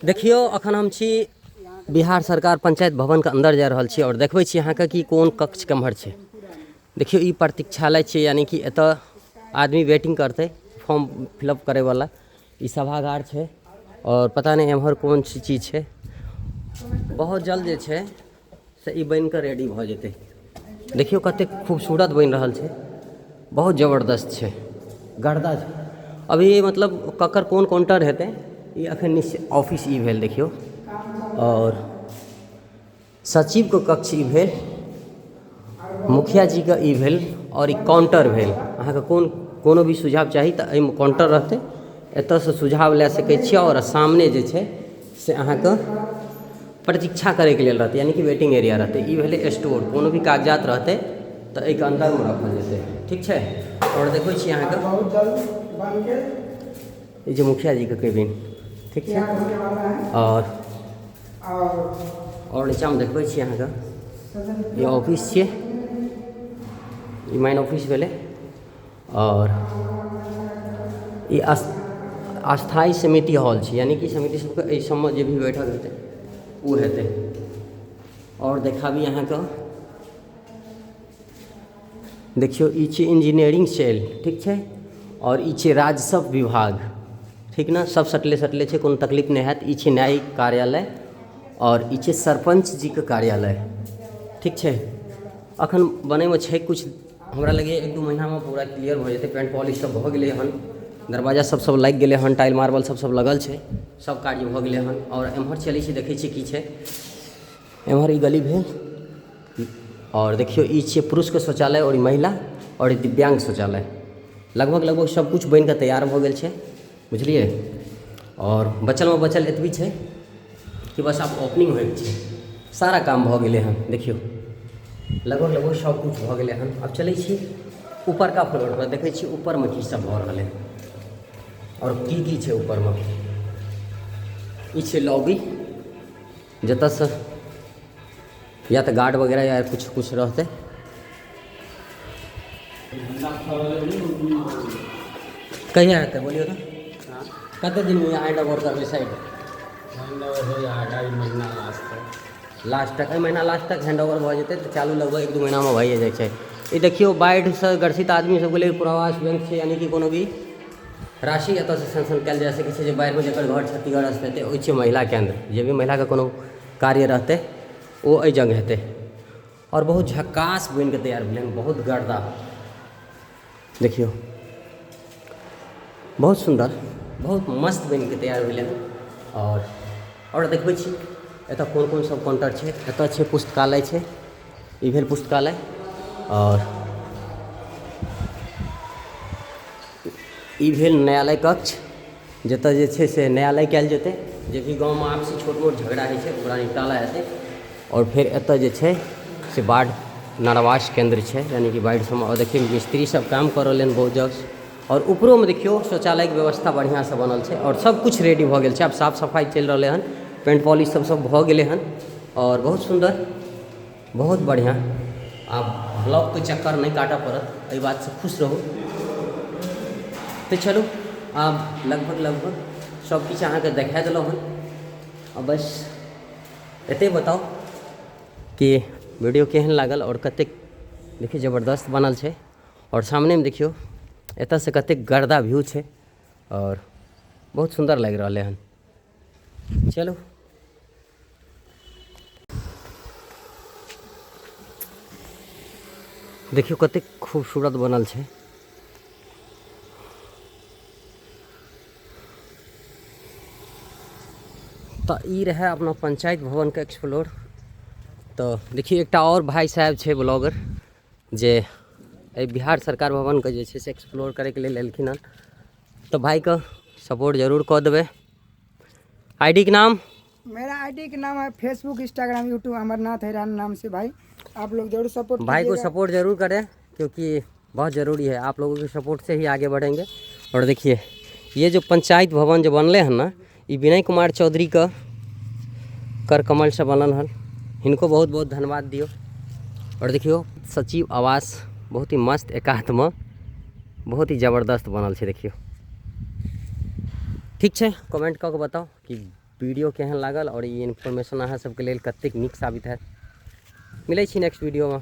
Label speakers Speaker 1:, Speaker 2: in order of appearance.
Speaker 1: देखियौ अखन हम छी बिहार सरकार पंचायत भवनके अन्दर जा रहल छी आओर देखबै छी अहाँके कि कोन कक्ष केम्हर छै। देखियौ ई प्रतीक्षालय छियै, यानी कि एतऽ आदमी वेटिंग करतै फॉर्म फिलअप करैवला। ई सभागार छै आओर पता नहि एम्हर कोन चीज छै। बहुत जल्द जे छै से ई बनिकऽ रेडी भऽ जेतै। देखियौ कतेक खूबसूरत बनि रहल छै, बहुत जबरदस्त छै, गर्दा छै। अभी मतलब ककर कोन काउंटर हेतै ई अखन निश्चित। ऑफिस ई भेल देखियौ, आओर सचिवके कक्ष ई भेल, मुखिया जीके ई भेल, आओर ई काउंटर भेल। अहाँके कोन कोनो भी सुझाव चाही तऽ एहिमे काउंटर रहतै, एतऽसँ सुझाव लए सकै छियै। आओर सामने जे छै से अहाँके प्रतीक्षा करैके लेल रहतै, यानी कि वेटिंग एरिया रहतै। ई भेलै स्टोर, कोनो भी कागजात रहतै तऽ एहिके अन्दरमे राखल जेतै, ठीक छै। आओर देखै छी अहाँके
Speaker 2: बहुत जल्द बनके
Speaker 1: ई जे मुखिया जीके केबिन, ठीक छै।
Speaker 2: तैयार होने वाला है।
Speaker 1: आओर नीचाँमे देखबै छी अहाँके
Speaker 2: सदन
Speaker 1: ई ऑफिस छियै, ई मेन ऑफिस भेलै। आओर ई अस्थायी समिति हॉल छै, यानी कि समिति सबके एहि सबमे जे भी बैठक हेतै ओ हेतै। आओर देखाबी अहाँके, देखियौ ई छै इंजीनियरिंग सेल, ठीक छै। आओर ई छै राजस्व विभाग, ठीक ने, सब सटले सटले छै, कोनो तकलीफ नहि हैत। ई छै न्यायिक कार्यालय आओर ई छै सरपञ्च जीके कार्यालय, ठीक छै। अखन बनैमे छै किछु, हमरा लगैए 1-2 महीनामे पूरा क्लियर भऽ जेतै। पेंट पॉलिश सब भऽ गेलै हन, दरवाजा सब सब लागि गेलै हन, टाइल मार्बल सब सब लगल छै, सब कार्य भऽ गेलै हन। आओर एम्हर चलै छी, देखै छी की छै एम्हर। ई गली भेल आओर देखियौ ई छियै पुरुषके शौचालय आओर ई महिला आओर ई दिव्यांग शौचालय। लगभग लगभग सब किछु बनिकऽ तैयार भऽ गेल छै, बुझलियै। आओर बचलमे बचल एतबी छै कि बस आब ओपनिंग होइके छै, सारा काम भऽ गेलै हन। देखियौ लगभग लगभग सब किछु भऽ गेलै हन। आब चलै छी ऊपरका फ्लोर पर, देखै छी ऊपरमे की सब भऽ रहलै आओर की की छै ऊपरमे। ई छै लॉबी, जतऽसँ या तऽ गार्ड वगैरह या किछु किछु रहतै। कहिया हेतै बोलियौ तऽ, कते दिनमे हैंड ओवर करबै साइड?
Speaker 3: हैंड ओवर हो जाएगा ई महीना लास्ट तक।
Speaker 1: लास्ट तक, एहि महीना लास्ट तक हैंड ओवर भऽ जेतै तऽ चालू लगभग 1-2 महीनामे भइए जाइ छै। ई देखियौ बाढ़िसँ ग्रसित आदमी सबके लेल पुनर्वास बैंक छै, यानी कि कोनो भी राशि एतऽसँ सैंक्शन कयल जा सकै छै जे बाढ़िमे जकर घर क्षतिग्रस्त हेतै। ओहि छै महिला केन्द्र, जे भी महिलाके कोनो कार्य रहतै ओ एहि जगह हेतै। आओर बहुत झक्कास बनिकऽ तैयार भेलै हन, बहुत गर्दा, देखियौ बहुत सुन्दर, बहुत मस्त बनिकऽ तैयार भेलै हन। आओर देखबै छी एतऽ कोन कोन सब काउंटर छै। एतऽ छै पुस्तकालय छै, ई भेल पुस्तकालय। आओर ई भेल न्यायालय कक्ष, जतऽ जे छै से न्यायालय कयल जेतै, जे भी गाँवमे आपसी छोट मोट झगड़ा होइ छै ओकरा निपटारा हेतै। आओर फेर एतऽ जे छै से बाढ़ि नरवास केन्द्र छै, यानी कि बाढ़ि सबमे। आओर देखियौ मिस्त्री सब काम कऽ रहलै हन बहुत जस। आओर उपरोमे देखियौ शौचालयके व्यवस्था बढ़िआँसँ बनल छै आओर सब किछु रेडी भऽ गेल छै। आब साफ सफाइ चलि रहलै हन, पेंट पॉलिश सब सब भऽ गेलै हन आओर बहुत सुन्दर, बहुत बढ़िआँ। आब ब्लॉकके चक्कर नहि काटऽ पड़त, एहि बातसँ खुश रहू। तऽ चलू आब लगभग लगभग सब किछु अहाँके देखा देलहुँ हन। आ बस एते बताउ कि वीडियो केहन लागल आओर कतेक देखियौ जबरदस्त बनल छै। आओर सामनेमे देखियौ एतऽसँ कतेक गर्दा व्यू छै आओर बहुत सुन्दर लागि रहलै हन। चलू देखियौ कतेक खूबसूरत बनल छै। तऽ ई रहै अपना पंचायत भवनके एक्सप्लोर। तऽ देखियौ एकटा आओर भाई साहेब छै ब्लॉगर, जे एहि बिहार सरकार भवनके जे छै से एक्सप्लोर करैके लेल एलखिन हन। तऽ भाईके सपोर्ट जरूर कऽ देबै। आईडी के नाम?
Speaker 2: मेरा आईडी के नाम है फेसबुक, इंस्टाग्राम, यूट्यूब अमरनाथ हैरान नाम से। भाई आप लोग जरूर सपोर्ट
Speaker 1: भाई को
Speaker 2: कीजिएगा।
Speaker 1: सपोर्ट जरूर करें, क्योंकि बहुत ज़रूरी है, आप लोगों के सपोर्ट से ही आगे बढ़ेंगे। और देखिए ये जो पंचायत भवन जो बनले हैं ना, ये विनय कुमार चौधरी का कर कमल से बनल हन, इनको बहुत बहुत धन्यवाद दियो। और देखियो सचिव आवास बहुत ही मस्त एकांत में बहुत ही ज़बरदस्त बनल छै। देखियो ठीक छै, कमेंट कऽ के बताओ कि वीडियो केहन लागल आओर ई इन्फॉर्मेशन अहाँ सबके लेल कतेक नीक साबित हैत। मिलै छी नेक्स्ट वीडियोमे।